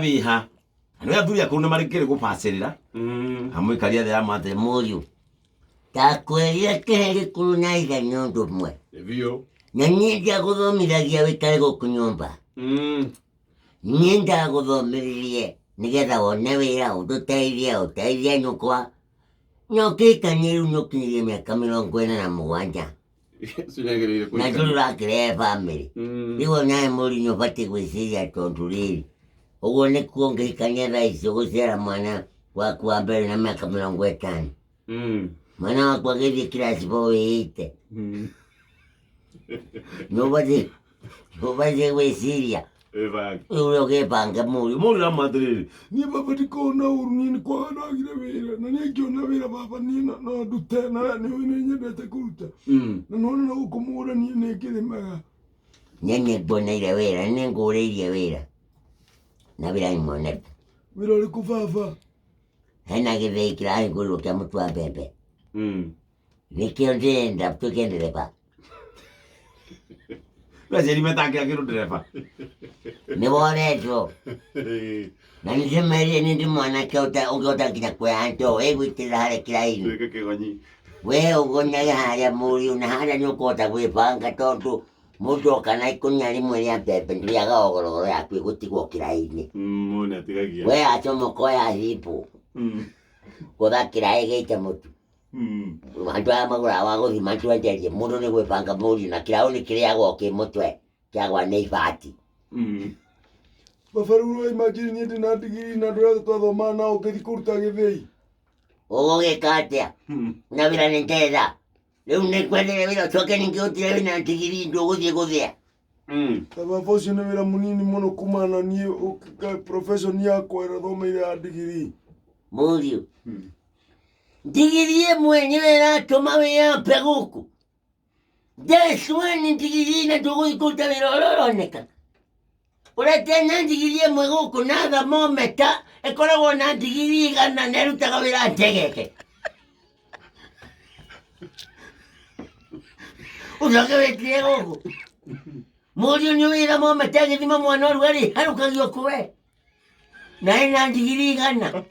Wĩha nĩ athuri akũrũ nĩ marĩ gũbacĩrĩra. Amũikaria thĩ amate Mũriũ, ndakwĩrire kĩhe gĩkũrũ na ithe nĩ ũndũ ũmwe. Biũ. Na niĩ ndiagũthomithagia wĩikare gũkũ nyũmba. Niĩ ndagũthomithirie nĩgetha wone wĩra ũtũteithie, ũteithie nyũkwa. Na ũkĩhikania rĩu nĩ ũkinyirie mĩaka 47. Cinagĩrĩire. Na ndũrĩ ũrakĩrehe bamĩrĩ. Rĩu onawe mũriũ nĩ ũbatiĩ gwĩciria tondũ rĩrĩ, ũguo nĩkuo ũngĩhikania thaa ici ũgũciara mwana waku wa mbere na mĩaka 50. Mwana waku agĩthiĩ kĩraci bo wĩite. Nĩ ũbatiĩ gwĩciria. Ĩbange. Rĩu ũrĩa ũgĩbanga mũriũ. Mũriũ amwe atĩrĩrĩ, niĩ baba ndikona ũru, niĩ nĩ kwaga ndagire wĩra, na niĩ ngĩona wĩra baba niĩ no ndute, na nĩ ũĩ nĩ nyendete kũruta. Na nona na gũkũ mũgũnda niĩ nĩ ngĩrĩmaga. Niĩ nĩ nguoneire wĩra, nĩ ngũrĩirie wĩra. Na wĩra nĩ mwonete. Wĩra ũrĩkũ baba? Hena gĩthĩi kĩrahingũrirwo kĩa mũtu wa mbembe. Nĩkĩo ndĩrenda tuĩke ndereba. Aciari metangĩra kĩndũ ndereba. Nĩ woretwo. Na nĩ ndĩmerire nĩ ndĩ mwanake ũngĩhota nginya kuoya ndoo ĩgũitĩrĩra harĩa kĩraini. Tuĩke kĩgonyi. We ũgonyage harĩa mũriũ na harĩa nĩ ũkũhota gwĩbanga tondũ mũndũ oka na ikũnia rĩmwe rĩa mbembe ndũrĩaga ogorogoro yaku ĩgũtigwo kĩraini. Mũndũ nĩatigagia. We acomoka oya thimbu gũtha kĩraĩ gĩite mũtu. Andũ aya magũraga wa gũthima twenderie mũndũ nĩ gwĩbanga mũriũ na kĩraũ nĩ kĩrĩagwo kĩ mũtwe kĩagwa nĩ ibati. Baba rĩu no imagine niĩ ndĩ na ndigiri na andũ arĩa othe twathomaga nao ngĩthiĩ kũruta gĩthĩi. Ũgũgĩka atĩa? Na wĩra nĩ ndetha. Rĩu nĩ kwendere wĩra ũcoke ningĩ ũtire wĩna ndigiri ndũgũthiĩ gũthĩa. Ta baba ũcio nĩ wĩra mũnini mũno kumana na niĩ profession yakwa ĩrĩa thomeire ya ndigiri. Mũriũ. Ndigiri ĩmwe nĩyo ĩratũma wĩyambe gũkũ. Ndecweni ndigiri na ndũgũthiĩ kũruta wĩra ũrĩa ũroneka. Ũretena ndigiri ĩmwe gũkũ na thermometer ĩkoragwo na ndigiri 100 na ĩrutaga wĩra njegeke. Ũcoke wĩtire gũkũ. Mũriũ nĩ ũĩ thermometer ĩgĩthima mwana ũrugarĩ harũkagio kũwe. Na ĩna ndigiri 100.